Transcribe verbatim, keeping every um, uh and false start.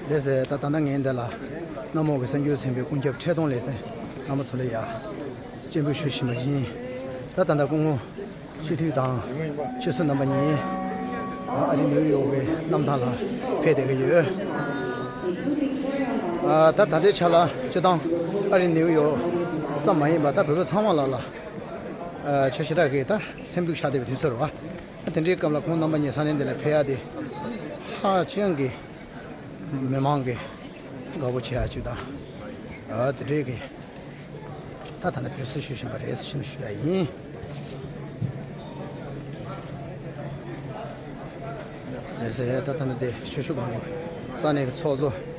ལགས་སོ། ད་ད་ལྟ་ངས་འདི་ལ་གནམ་འོག་གི་གསར་འགྱུར་ཚན་པའི་ཀུན་ཁྱབ་འཕྲིན་གཏོང་ལེ་ཚན་རྣམ་པ་ཚོ་ལ་ཡ་སྤྱན་འབུལ་ཞུ་བཞིན་པ་ཡིན། ད་ད་ལྟ་སྐུ་ངོ་སྤྱི་འཐུས་དང་སྤྱི་ཟུར་རྣམ་པ་གཉིས་ཨ་རི་ནིའུ་ཡོག་གི་གནམ་ཐང་ལ་ཕེབས་བསྡད་ཀྱི་ཡོད། ཨ་ད་ད་ལྟའི་ཆ་ལ་སྤྱི་བཏང་ཨ་རི་ནིའུ་ཡོག་ཙམ་མ་ཡིན་པར་ད་བོད་པ་ཚང་མ་ལ་ལ་ཨ་ཆ་ཞེ་དྲག་གི་ད་སེམས་སྡུག་ཆགས་བསྡད་པའི་དུས་ཚོད་རེད་བ། ཨ་དེ་འདྲའི་སྐབས་ལ་ཁོང་རྣམ་པ་གཉིས་ས་གནས་འདི་ལ་ཕེབས་ཡག་དེ་ཧ་ཅང་གི་མི་མང་གི་དགའ་པོ་བྱེད་ཡག་ཅིག་དང་། ཨ་དེ་འདྲའི་གི་ད་ད་ལྟ་ཕེབས་བསུ་ཞུ་བཞིན་པ་རེད་ཟེར་ཞུ་ཡག་ཡིན། ལགས་སོ། ད་ད་ལྟ་དེ་ཆུ་ཤུར་སྒང་དྲུག་ས་གནས་ཀྱི་ཚོགས་གཙོ་